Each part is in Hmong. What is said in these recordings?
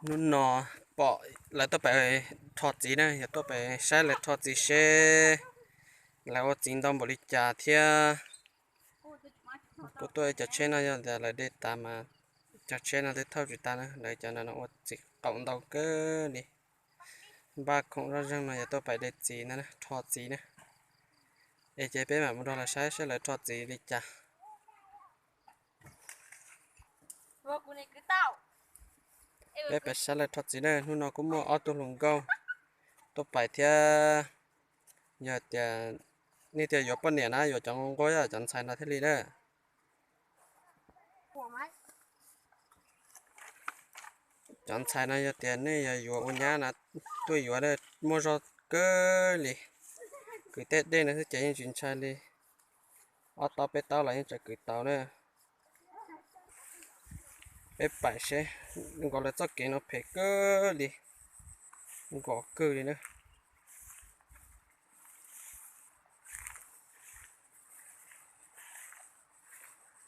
Hnub no pom lawv tuaj pem rho txiv na, yog tuaj pem saib lawv rho txiv seb lawv ua txiv ntau npaum li cas thiab. Kuv tuaj cov tsheb no yog tias lawv de tas mas cov tsheb no twb thauj tsis tag na, lawv cov no ua txiv qaum ntau kawg li. Npaj khoom zoj zeeg no yog tuaj pem de txiv na, rho txiv na. Es ces peb mam mus nrog lawv saib saib lawv rho txiv li cas. Peb pem saib lawv rho txiv na, hnub no kuj muaj ob tug hluas nkauj tuaj pem thiab. Yog tias nej tias yuav poj niam na, yuav cov nquab cov ntxhais no thiaj li na. Cov ntxhais no yog tias nej yog yuav ua nyab na, tuaj yuav muaj zog kawg li. Kwv tej dej no xwb ces yeej tsis ntshai li, ob taub peb taub los yeej tseem kwv tau na. Peb pem seb, nkaus lawv txoj kev no phem kawg li, nkos kawg li na.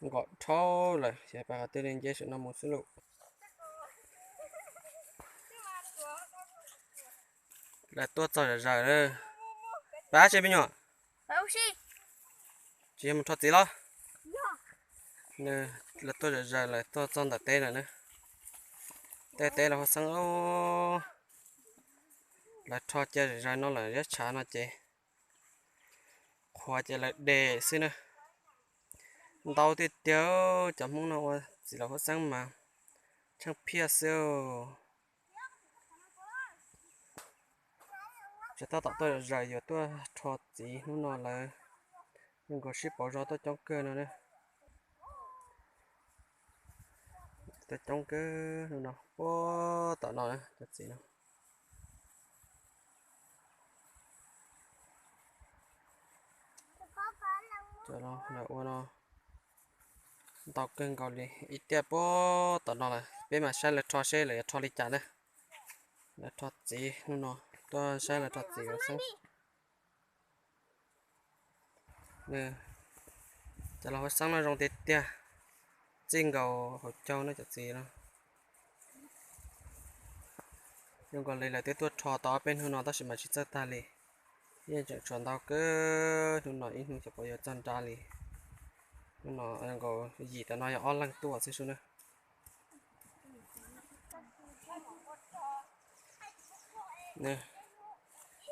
Nkos dhau lawm, xyov pem qhov twg li, nce saum no mus xwb lauj. Lawv tuaj txog zom zaws na. Pab tsis me nyuam, tsis yog mus rho txiv los? Lawv tuaj zom zaws lawm, tuaj txog ntawm teb lawm na. Tej teb los huab xeeb, lawv rho cia zom zaws no lawm, ziab tshav no ces qhuav ces lawv de xwb na. Ntau tiag tiag, cov Hmoob no ua txiv los huab xeeb mas tsheej phiaj xwb. Tseem tab tom tuaj zom zaws yuav tuaj rho txiv, hnub no lawv nkaus sib pauv zog tuaj coob kawg no na. Tuaj coob kawg hnub no, puag tom no na cov txiv no. Cov no lawv ua no ntau kawg nkaus li, ib tiaj puag tom no lawm, peb mam saib lawv rho seb lawv yuav rho li cas na. Lawv rho txiv hnub no, tuaj saib lawv rho txiv xwb. Cov los huab xeeb no zoo tiag tiag, txij nkaus hauv caug no cov txiv no. Zoo nkaus li lawv twb tuaj rho tau ob peb hnub no tab sis mas tsis txawj tag li. Yeej tseem tshuav ntau kawg, hnub no ib hnub xyov puas yuav txog nrab li. Hnub no nkaus yim tam no yog ob leeg tuaj xwb sub na.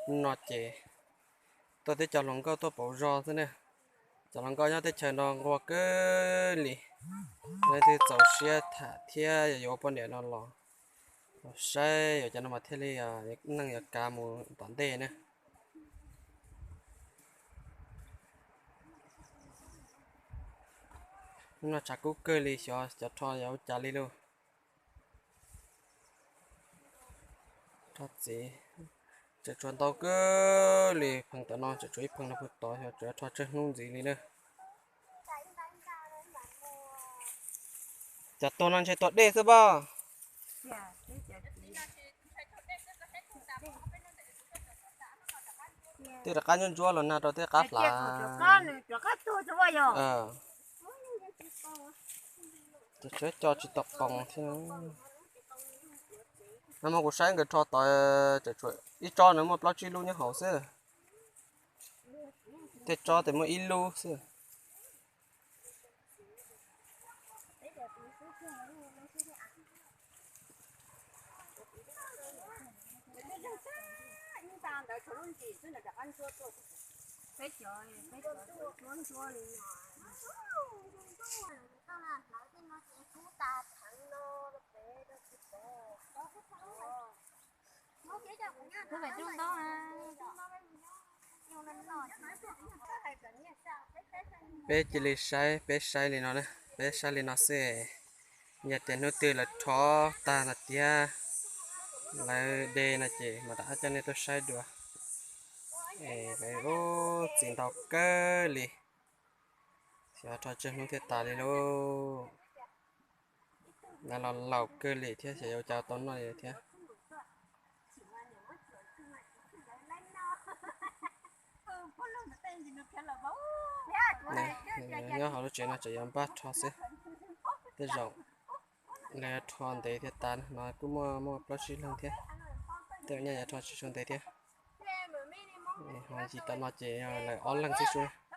Hnub no ces tuaj tib co hluas nkauj tuaj pauv zog xwb na. Cov hluas nkauj nyob teb chaws no nquag kawg li, leej twg txaus siab tham thiab yog yuav ua poj niam no los saib yuav cov no mas thiaj li neej yuav kav mus tom ntej na. Hnub no tshav kub kawg li, xyov cov rho yuav ua cas li lauj. Rho txiv tseem tshuav ntau kawg li, pheej tom no tseem tshuav ib pheej no pheej tod, xyov tseem rho tsawg hnub ntxiv li na. Cov tuag no ntshe tuag dej xwb pob. Tej rov qab ntsuab ntsuab los nag rau tej qab hlav. Ces tsuav co tsis tau qoos thiab. Nag hmo kuv saib nkawd rho tod, ib tsob na muaj plaub tsib lub nyob hauv xwb. Tej tsob tes muaj ib lub xwb. Peb cia li saib, peb saib li no na, peb saib li no xwb. Yog tias hnub twg lawv rho tag no tiag, lawv de no ces mam rov qab coj nej tuaj saib dua. Es lawv ua txiv ntau kawg li, xyov rho tsawg hnub thiaj tas li lauj. Lawv los laus kawg li thiab, xyov yuav ua cas tau noj li thiab. Nyob hauv lub tsev no tseem yuav npaj rho xwb, tej zaum Lawv rho ntev thiab tas no kuj muaj muaj plaub tsib leeg thiab. Tej nyaj yuav rho tsis tshua ntev thiab. Ho yim tom no ces yog lawv ob leeg xwb xwb.